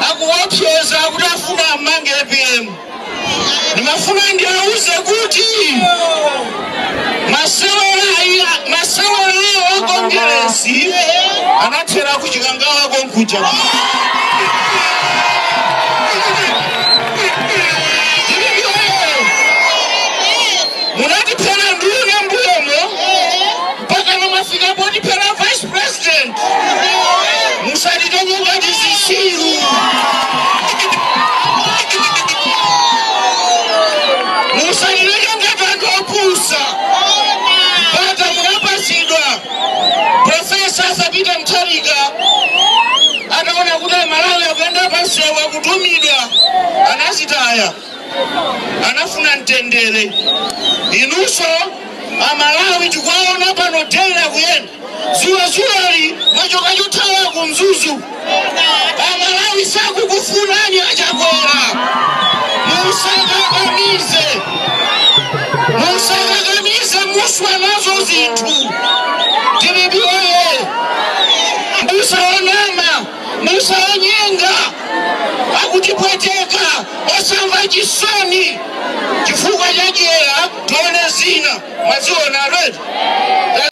Akuwopseza kuti afuna amange APM. Ndimafuna ndiauze kuti masewera awo akongeresi anathera kuchikangawa konkuja. Munatiphera nduna mbuyomo mpaka namafika potiphera vice president. Musatitenge ngati zisiru. Musatitenge ngati anthu opusa. Mpata munapasidwa Profesa Peter Mutharika ataona kuti Amalawi akuyenda pansewu akutumidwa, anazitaya, anafuna mtendere. Inunso Amalawi tikuwaona pano tena kuyenda zuwali mwachoka chothawa ku Mzuzu. Amalawi sakukufunani achakwera. Musakakamize, musakakamize, muswa nazo zinthu. DPP oye! Musaonama, musaonyenga, akutipweteka osamva chisoni chifukwa chadyera. Tione zina mwaziona already.